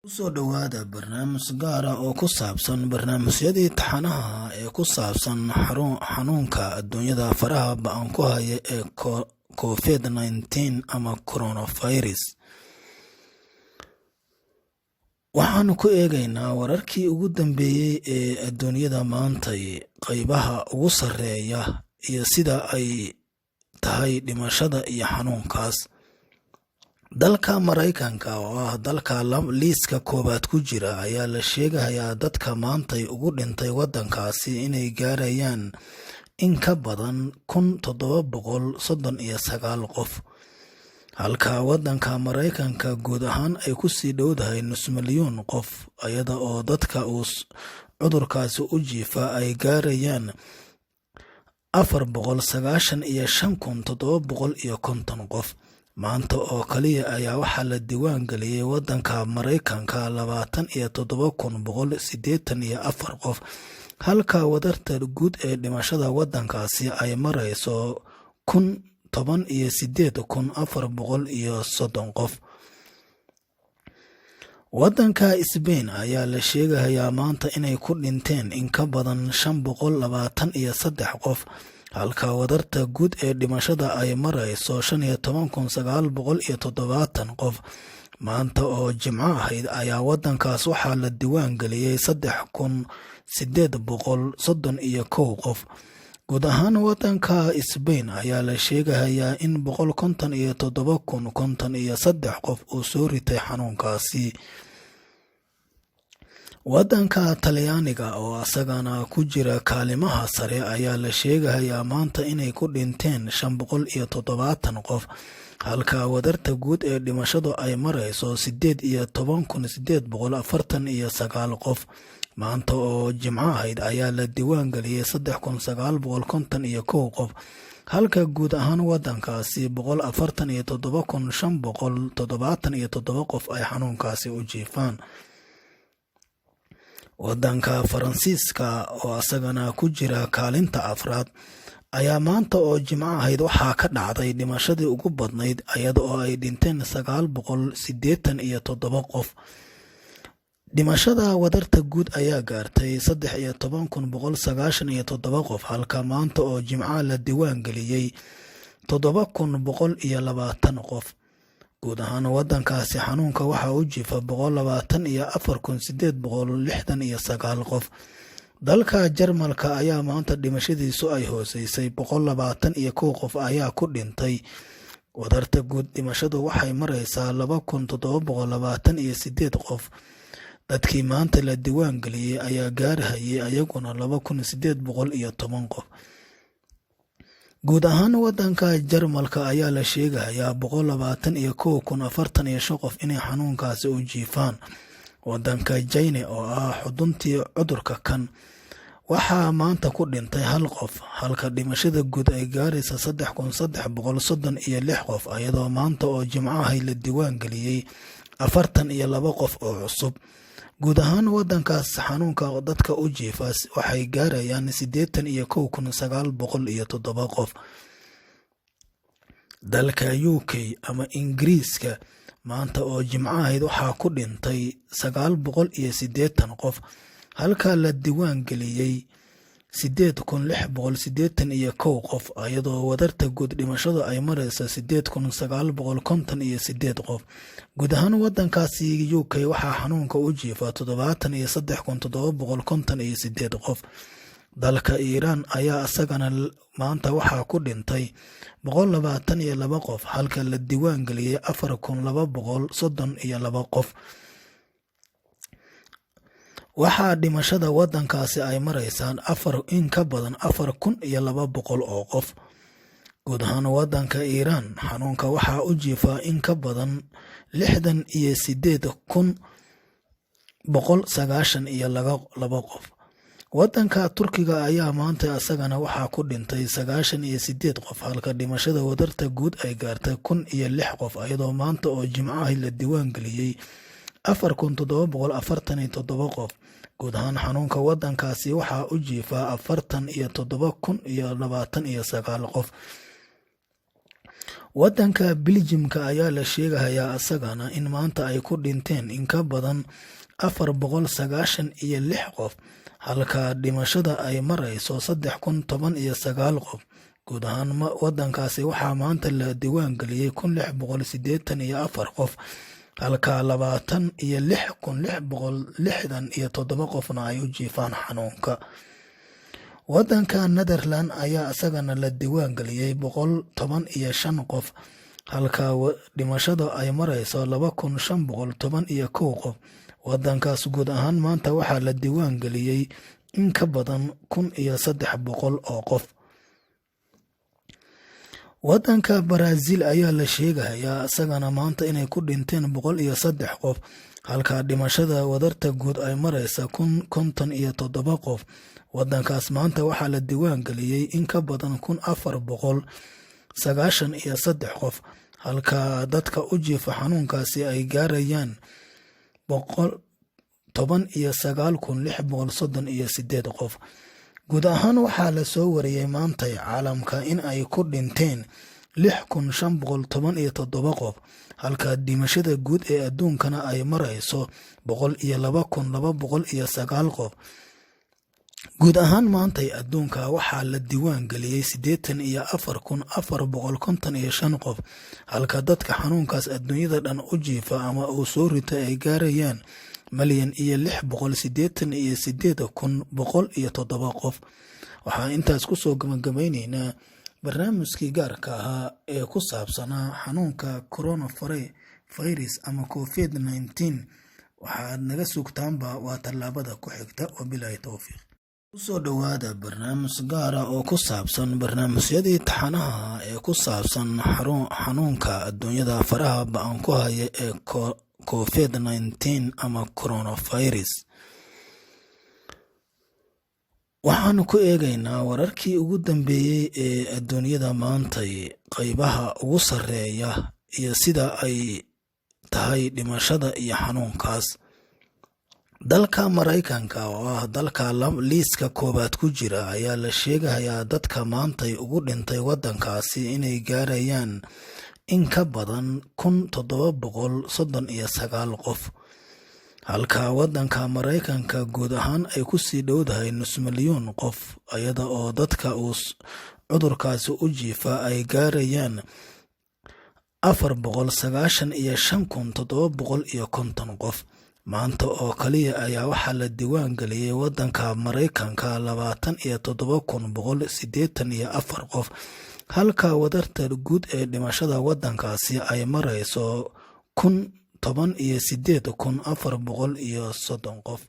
Kusoo dhowaada barnaamij gaar ah oo ku saabsan barnaamijyadii taxanaha ee ku saabsan xanuunka adduunyada faraha ba'an ku haya ee COVID-19 ama coronavirus. Waxaanu ku eegaynaa wararkii ugu dambeeyey ee adduunyada maantay, qaybaha ugu sarreeya iyo sida ay tahay dhimashada iyo xanuunkaas. Dalka Maraykanka oo ah dalka liiska koowaad ku jira ayaa la sheegayaa dadka maantay ugu dhintay waddankaasi inay gaarayaan in ka badan 1739 qof, halka waddanka Maraykanka guud ahaan ay ku sii dhowdahay nus milyuun qof, iyada oo dadka uu cudurkaasi u jiifa ay gaarayaan 495,750 qof. Maanta oo kaliya ayaa waxaa la diiwaan geliyey waddanka Maraykanka 27,184 qof, halka wadarta guud ee dhimashada waddankaasi ay marayso 1018,430 qof. Waddanka Sbain ayaa la sheegayaa maanta inay ku dhinteen in ka badan 523 qof, halka wadarta guud ee dhimashada ay marayso 15,970 qof. Maanta oo Jimco ahayd ayaa waddankaas waxaa la diiwaan geliyey 3831 qof. Guud ahaan waddanka Sbain ayaa la sheegayaa in 157,053 qof uu soo ritay xanuunkaasi. Waddanka Talyaaniga oo asagana ku jira kaalimaha sare ayaa la sheegayaa maanta inay ku dhinteen 570 qof, halka wadarta guud ee dhimashadu ay marayso 18,849 qof. Maanta oo Jimco ahayd ayaa la diiwaan geliyey 3951 qof, halka guud ahaan waddankaasi 147,577 qof ay xanuunkaasi u jiifaan. Waddanka Faransiiska oo asagana ku jira kaalinta afraad ayaa maanta oo Jimco ahayd waxaa ka dhacday dhimashadii ugu badnayd, iyada oo ay dhinteen 987 qof. Dhimashada wadarta guud ayaa gaartay 13,197 qof, halka maanta oo Jimco la diiwaan geliyey 7120 qof. Guud ahaan waddankaasi xanuunka waxaa u jiifa 124,869 qof. Dalka Jarmalka ayaa maanta dhimashadiisu ay hooseysay, 121 qof ayaa ku dhintay. Wadarta guud dhimashadu waxay maraysaa 2728 qof. Dadkii maanta la diiwaan geliyey ayaa gaarhayay ayaguna 2810 qof. Guud ahaan waddanka Jarmalka ayaa la sheegayaa 121,045 qof inay xanuunkaasi u jiifaan. Waddanka Jayne oo ah xuduntii cudurka kan waxaa maanta ku dhintay hal qof, halka dhimashada guud ay gaaraysa 3336 qof, iyadoo maanta oo Jimcahay la diiwaan geliyey 42 qof oo cusub. Guud ahaan waddankaas xanuunka dadka u jiifa waxay gaarayaan 81,907 qof. Dalka UK ama Ingiriiska maanta oo Jimco ahayd waxaa ku dhintay 980 qof, halka la diiwaan geliyey 8681 qof, iyadoo wadarta guud dhimashadu ay maraysa 8958 qof. Guud ahaan waddankaasi UK waxaa xanuunka u jiifa 73,758 qof. Dalka Iiraan ayaa isagana maanta waxaa ku dhintay 122 qof, halka la diiwaan geliyey 4232 qof. Waxaa dhimashada waddankaasi ay maraysaan afar in ka badan 4200 oo qof. Guud ahaan waddanka Iiraan xanuunka waxaa u jiifaa in ka badan 68,192 qof. Waddanka Turkiga ayaa maanta isagana waxaa ku dhintay 98 qof, halka dhimashada wadarta guud ay gaartay 1006 qof, iyadoo maanta oo Jimcaha la diiwaan geliyey 4747 qof. Guud ahaan xanuunka waddankaasi waxaa u jiifaa 47,029 qof. Waddanka Biljimka ayaa la sheegahayaa isagana in maanta ay ku dhinteen in ka badan 496 qof, halka dhimashada ay marayso 3019 qof. Guud ahaan waddankaasi waxaa maanta la diiwaan geliyey 1684 qof, halka 26,667 qofna ay u jiifaan xanuunka. Waddanka Netherland ayaa isagana la diiwaan geliyey 115 qof, halka dhimashada ay marayso 2511 qof. Waddankaas guud ahaan maanta waxaa la diiwaan geliyey in ka badan 1300 oo qof. Waddanka Brazil ayaa la sheegayaa isagana maanta inay ku dhinteen 103 qof, halka dhimashada wadarta guud ay maraysa 1057 qof. Waddankaas maanta waxaa la diiwaan geliyey in ka badan 1493 qof, halka dadka u jiifa xanuunkaasi ay gaarayaan 119,638 qof. Guud ahaan waxaa la soo wariyey maantay caalamka in ay ku dhinteen 6517 qof, halka dhimashada guud ee adduunkana ay marayso 102,209 qof. Guud ahaan maantay adduunka waxaa la diiwaan geliyey 84,455 qof, halka dadka xanuunkaas adduunyada dhan u jiifa ama uu soo ritay ay gaarayaan 1,688,107 qof. Waxaan intaas kusoo gabagabayneynaa barnaamijkii gaarka ahaa ee ku saabsanaa xanuunka coronavirus ama COVID-19. Waxaad naga sugtaanba waa tallaabada ku xigta. Wabilaahi towfiiq. Kusoo dhowaada barnaamij gaara oo ku saabsan barnaamijyadii taxanaha ee ku saabsan xanuunka adduunyada faraha ba'an ku haya ee COVID-19 ama coronavirus. Waxaanu ku eegaynaa wararkii ugu dambeeyey ee adduunyada maantay, qaybaha ugu sarreeya iyo sida ay tahay dhimashada iyo xanuunkaas. Dalka Maraykanka oo ah dalka liiska koowaad ku jira ayaa la sheegayaa dadka maantay ugu dhintay waddankaasi inay gaarayaan in ka badan 1739 qof, halka waddanka Maraykanka guud ahaan ay ku sii dhowdahay nus milyuun qof, iyada oo dadka uu cudurkaasi u jiifa ay gaarayaan 495,750 qof. Maanta oo kaliya ayaa waxaa la diiwaan geliyey waddanka Maraykanka 27,184 qof, halka wadarta guud ee dhimashada waddankaasi ay marayso 1018,430 qof.